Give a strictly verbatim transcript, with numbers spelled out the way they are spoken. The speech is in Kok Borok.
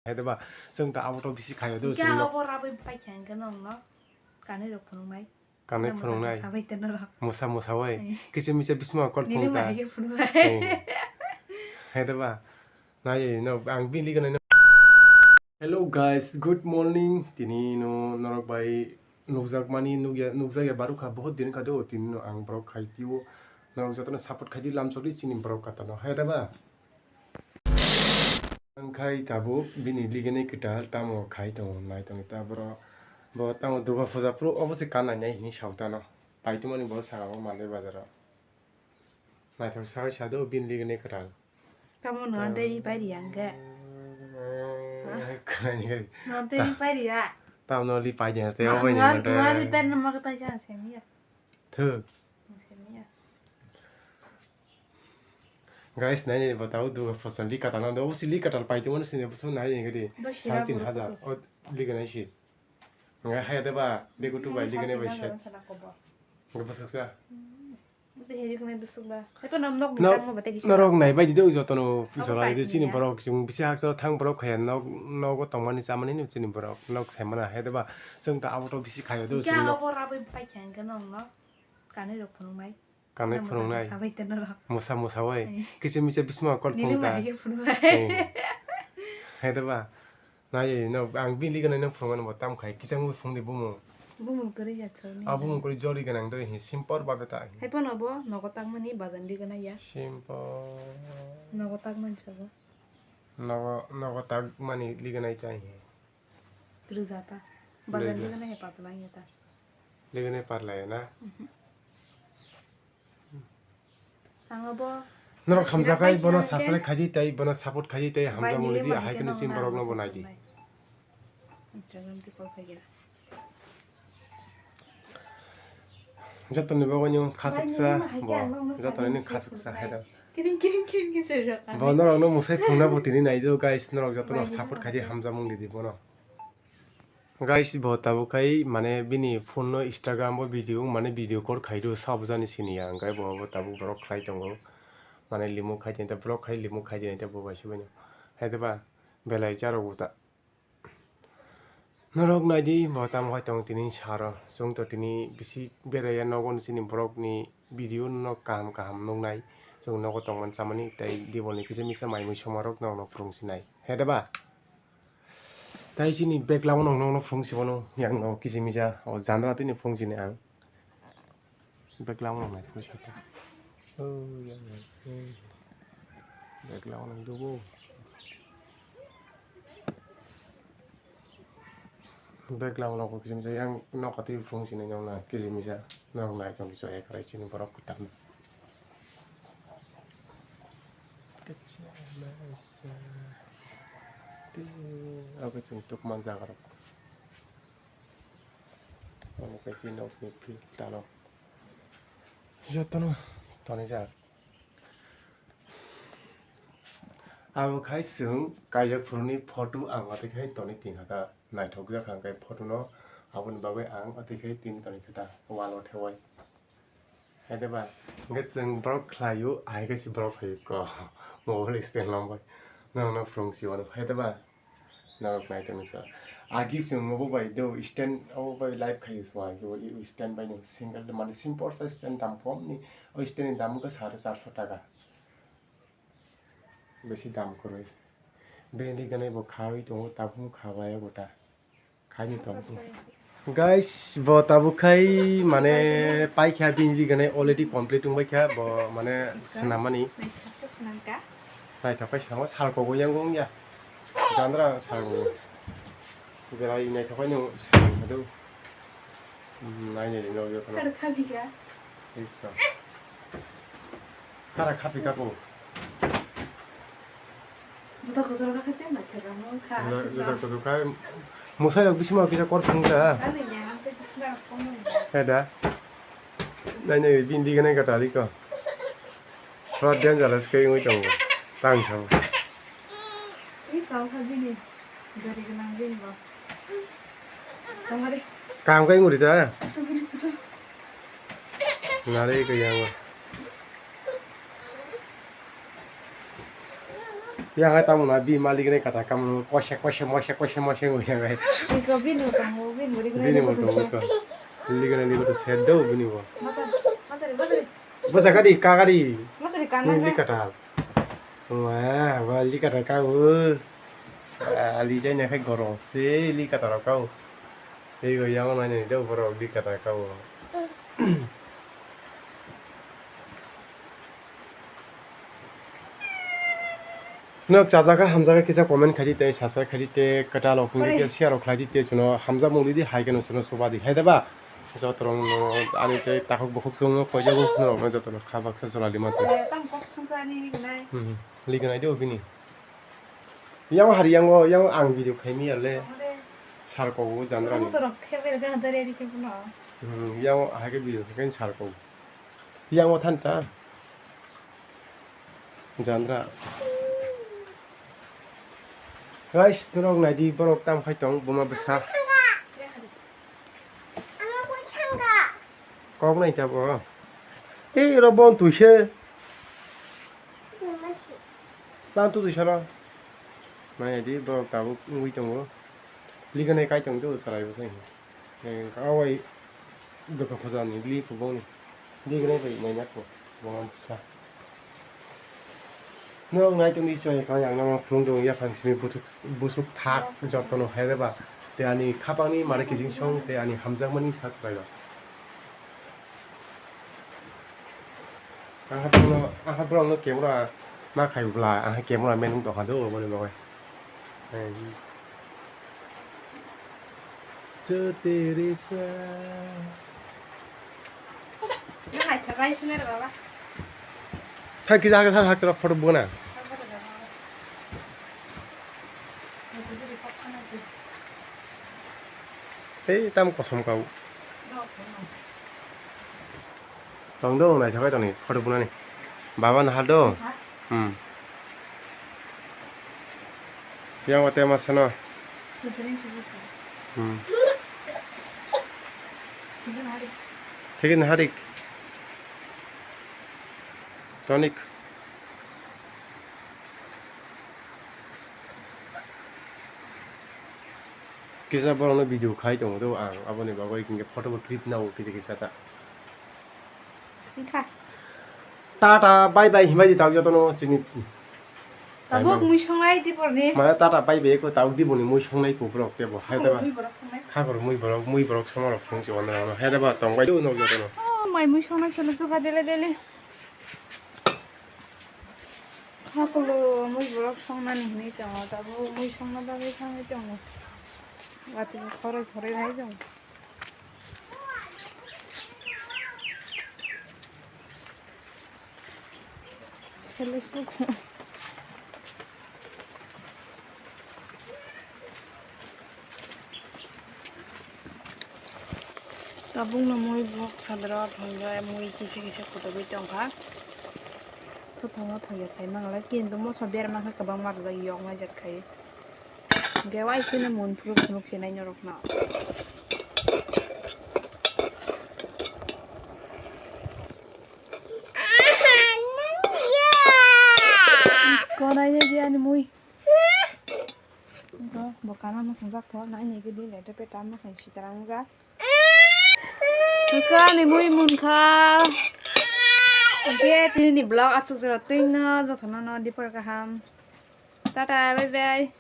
Hai da ba, chwng ta abo to bisi khaio do, chwng no. Obo rabwi pai kha hwnkhe nongno kanwi rok phunuknai. Kanwi phunuknai. Musa musa bai tano rok. Musa musa bai. Eh. Kisa misa bisma kol phunuk ta. Nini bai khe phunuknai. Eh. Hai da ba. Nai no ang bini gana no. Hello guys, good morning. Tini no norok bai nukjakmani nukya, nukjakya barukha, bahut din kha do, tini no ang borok khai pio. Norok jotono support khai di, lamsok di chini borok kata no. Hai da ba. Ang khai tabuk bini ligini kwtal tamo khai tongo, nai tongwi ta boro. Bo tamo Durga puja phuru obo se kan nai nai hini sautano. Paitwmani bo saka o Mandai bazaro. Naithok sawi sado bini ligini kwtal. Tamo no tei pai ri ang khe. Khwnani khe. No tei pai ri ya. Tamo no li pai di haste obo ni. Nari pen no ma kata jan semiya. Thu. Semiya. Guys, nai nai bo tabo Durga puja li katal nang do, obo si li katal pai tongmani sini bo nai nai gadi. Sare tin hajar. O liga nai si. Ngai haya de ba, de kutu bai liga nai bai se. Ngai bwswk sa. Norok nai bai di do jotono jora di chini borok chwng bisi haksa thang borok khaya nok nogo tongmani chamani no chini borok nok sai mana hai de ba. Chwng ta abo to bisi khaya do chwng nok. Kanwi rok phunuknai. Kanwi phunuknai. Musa musa bai tano rok. Musa musa bai. Eh. Kisa misa bisma kol phunuk ta. Nini bai khe phunuknai. Eh. Hai da ba. Nai no ang bini gana no phunukmani bo tam khai kisa mui phunuk di bumung. Bumung kwrwi ya chorni. A bumung kwrwi jori gana do hi simple ba beta. Hai pono bo nogo takmani bazan di gana ya. Simple. Nogo takmani sabo. Nogo nogo takmani liga nai ta hi. Rwja ta. Bazar ni gana he patla ya ta. Liga nai patla ya na. Mhm. Ang abo norok hamjakai bono subscribe khaidi tei bono support khaidi tei hamjakmung di ahai khe no sin borok no bo nai di. Instagram tei kol khaikhe. Jotoni bagwi nw khasuksa bo, jotoni nw khasuksa hai da. Kiring kiring kiring kiring se rok. Bo norok no mwsai phunukna bo tini nai do guys, norok jotono support khaidi hamjakmung di di bono. Guys, bo tabuk khai mane bini phone no Instagram bo video mane video call khai do sabo jani sini ya, hwnkhe bo bo tabuk borok khlai tongo. Mane limuk khai tini ta borok khai limuk khai tini ta bo bai se bai no. Hai da ba belai charok bo ta. Norok nai di, bo tamo hai tong tini saro. Chwng to tini bisi beraiya nogo ni chini borok ni video no kaham kaham nuknai. Chwng nogo tongmani chamani tei diboni kisa misa mai mui soma rok no phwrwng sinai. He da ba? Tai chini bag lama no, no, no phwrwng si bono yang no kisa misa o jandra tini phwrwng sini ang. Bag lama no nai phwrwng sata. Oh, yang, yang. Bag lama no dubo. Bag lama no kisa misa yang no kati phwrwng sini yang na kisa misa no nai tong so ekrai chini borok kutam. Kaisa masa. Tei abo chwng tukma jaga rok. Omo kaisa nokni field talo. Jotono tonijak. Abo khai chwng kaijak phuruni photo ang watwi khai tonwi tongkha ta. Naithokjak kha hwnkhe photo no, aboni bagwi ang watwi khai tini tonwi kha ta wall o thewai. Hai da ba, hwnkhe chwng borok khlaio, ahai khe se borok phaio ko mobile stand lom bai. Norok no phwrwng si wano, hai da ba? Norok nai tongni sa. Agi chwng obo bai do stand, obo bai live khaio chwng agi o stand bai no single mane simple sa stand dam kom ni, o stand ni dam wngkha sare charso taka. Besi dam kwrwi. Bini gwnwi bo khawi tongo, tabuk kha bai o ta. Khaini tongo. Guys, bo tabuk khai mane paikha bini gwnwi already complete wngbai kha bo mane swnamani. Naithok khe swnamkha. Naithok khe swnamkha, sal kogo yang wngya. Jandra sal kogo. Belai naithok khe nw swnamkha do. Hmm, naini ringo yo kono. Kar khaphikha. Ikha. Kara khaphikha ko. Juta kosok kha khatia naithok ang kha. Juta kosok kha. Musai rok bising ma kisa kor phung da. Ani ya, ang te bising ma kor phung. He da. Naini bindi gana gata liko. Pura dangerous kai ngui tongo. Tang sao. Ih, tau kha bini. Jari gwnang bini bo. Tongmari. Kaham khe wngwi rw ta? Tongmari, tongmari. Nari khe yang bo. Yang hai tamo na bi malik ni kata kamu kosek kosek mosek kosek mosek ngu yang hai. Iko bini bo tongo, bini bo ri Bini ri bo bo tongo tongo. Ko. Liga na liga to sed do bini bo. Masa, masa ri, masa ri. Basa kadi ka kadi. Masa ri kana Ni ka. Lika ta. Wah, wah lika ta ka u. Ah, li jai na khai gorok se lika ta rok ka u. Ei go yang na ni do borok lika ta ka u. Nok chajaka hamjaka kisa comment khaidi tei subscribe khaidi tei kwtal rok hwnwi Oi. Khe share rok khlaidi tei chwngno hamjakmung ridi hai kheno chwngno chuba di hai da ba? Joto rok no ani tei takhuk bukhuk chwngno koijago norok no joto no kha baksa chwla lima tong. Eh, tam kok thangsa ni ni gnai. Hmm, hmm. Lignai do bini. Yang hari yang o yang ang video khaimi ya le. Amo de. Sar ko o jandra ni. Amo to rok khe ber ga dari ari khe puno. Hmm, yang o hai khe video khe sar ko. Yang o than ta. Jandra. Guys, norok naidi borok tam khai tong buma bwsa. Kok nai ta bo. Tei ro bon tui se. Lan tu tui sala. Nai di borok tabuk wngwi tongo. Liga nai kai tong tu sarai bwsai. Awai doka khojani li kubong ni. Liga nai bai nai nako. Bongam sa. Norok nai tongdi chwng kha yang nang phunuk dong yaphang simi buthuk busuk thak jotono hai reba. Tei ani khapangni mare kijing song tei ani hamjakmani sak chwrairok. Ang ha borokno, ang ha borokno camera ma khai bwla, ang ha camera man wng tongkha do, oboni bagwi. Sir Teresa. Thang kisa hakhe thang hakhe photo buna. Tei tam kosom kau. Tong do, naithok khai tongni, photo bunani. Baba nahal do? Hmm. Yang wate ma sano? Hmm. Thik naharik. Tonic. Kisa borokno video khai tongo do ang, aboni bagwi hinkhe photo bo clip nao kisa kisa ta. Wngkha. Tata bye bye himbai di tabuk jotono chini. Tabuk mui songnai diporni. Mane tata bye bye ko tabuk diboni mui songnai ko borok tebo hai teba. Mui borok songnai. Khakor mui borok, mui borok somarok phung se wanda wanda hai teba tongbai do nok jotono. Oh, mai mui songnai sele suka dele dele. Khakolo mui borok songnani hinwi tongo, tabuk mui songna bagwi thangwi tongo. Watwi khoroi khoroi hai tongo. Sele suku. Tabukno mui bok sadra thangya mui kisa kisa kotogwi tongkha. Thothongno thangya sai manglai kintu moso berma khe kwbangma rwjak yoknai jat khai. Hwnkhe waisino mun phunuk phunuk se nai norokno. Konai nai di ani mui. Bo, bo kana mwsang jak pho, nai nai gidi le, tepe tam no khen sitara wng jak. Hwnkhe ani mui munkha. Hwnkhe tini ni vlog aswk jora twino jotono no dipor kaham. Tata, bye bye.